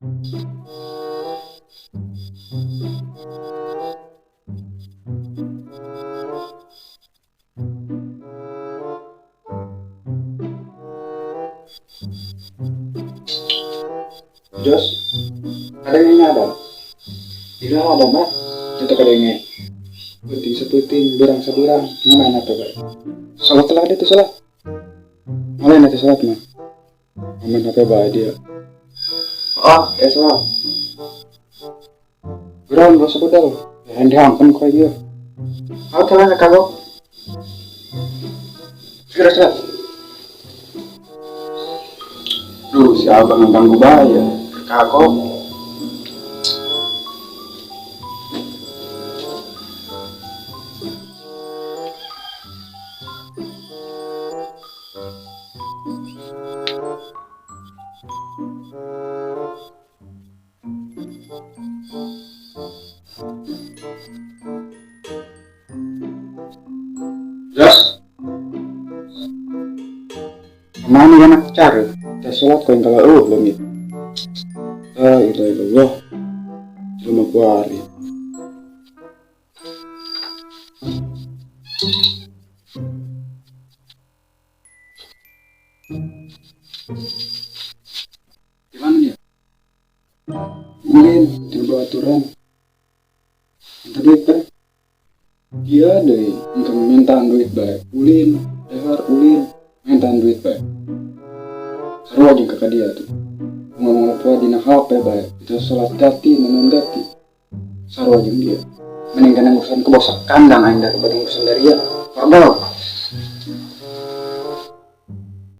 Jos, kadangnya ada. Tidak ada mah, itu kadangnya. Puting seputing, berang seberang, ngapain atau baik? Salat telah ada tuh salat. Ngapain atau salat mah? Aman apa baik dia? Ah, ya salat. Berang gak sebedal. Ya dihampen kok dia. Ah, telah kagok. Segera salat. Duh, si abang ganggu bahaya. Kagok. Jos. Kemana ya nak cari? Kita sholat kau yang kalau langit. La ilaha illallah. Jelema kuari. Gimana nih? Ulin, jangan bawa aturan. Minta duit kan? Dia deh, minta mintaan duit baik. Ulin, dahar ulin, mintaan duit baik. Seru aja kakak dia tuh. Ngomong apa dina HP baik. Itu sholat gati, nanon gati. Seru aja dia. Mending kena urusan kebosak kandang aing daripada urusan dari dia. Pardon.